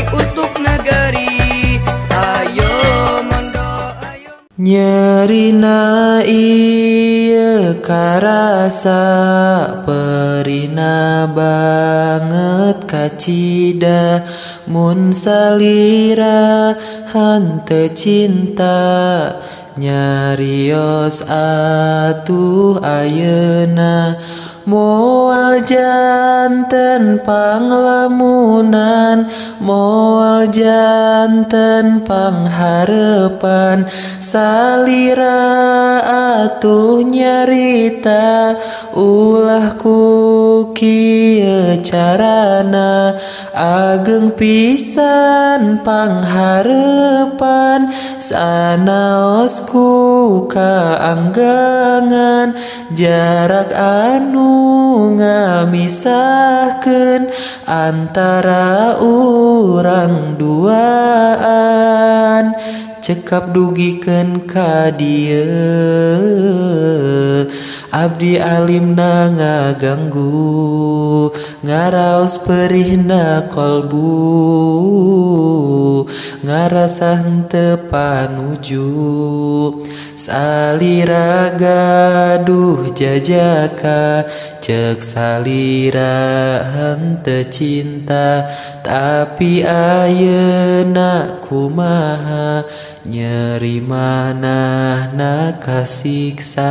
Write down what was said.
untuk negeri. Ayo mondok, ayo. Nyerina ieu karasa perihna banget kacida mun salira henteu cinta nyarios atuh ayeuna moal janten panglamunan moal janten pangharepan salira atuh nyarita ulah ku kieu carana ageng pisan pangharepan sanaos ku kaanggangan jarak anu ngamisahkeun antara urang duaan cekap dugikeun ka dieu abdi alimna ngaganggu ngaraos perihna kolbu ngarasa henteu panuju salira gaduh jajaka ceuk salira henteu cinta tapi ayeuna kumaha nyeri manahna kasiksa.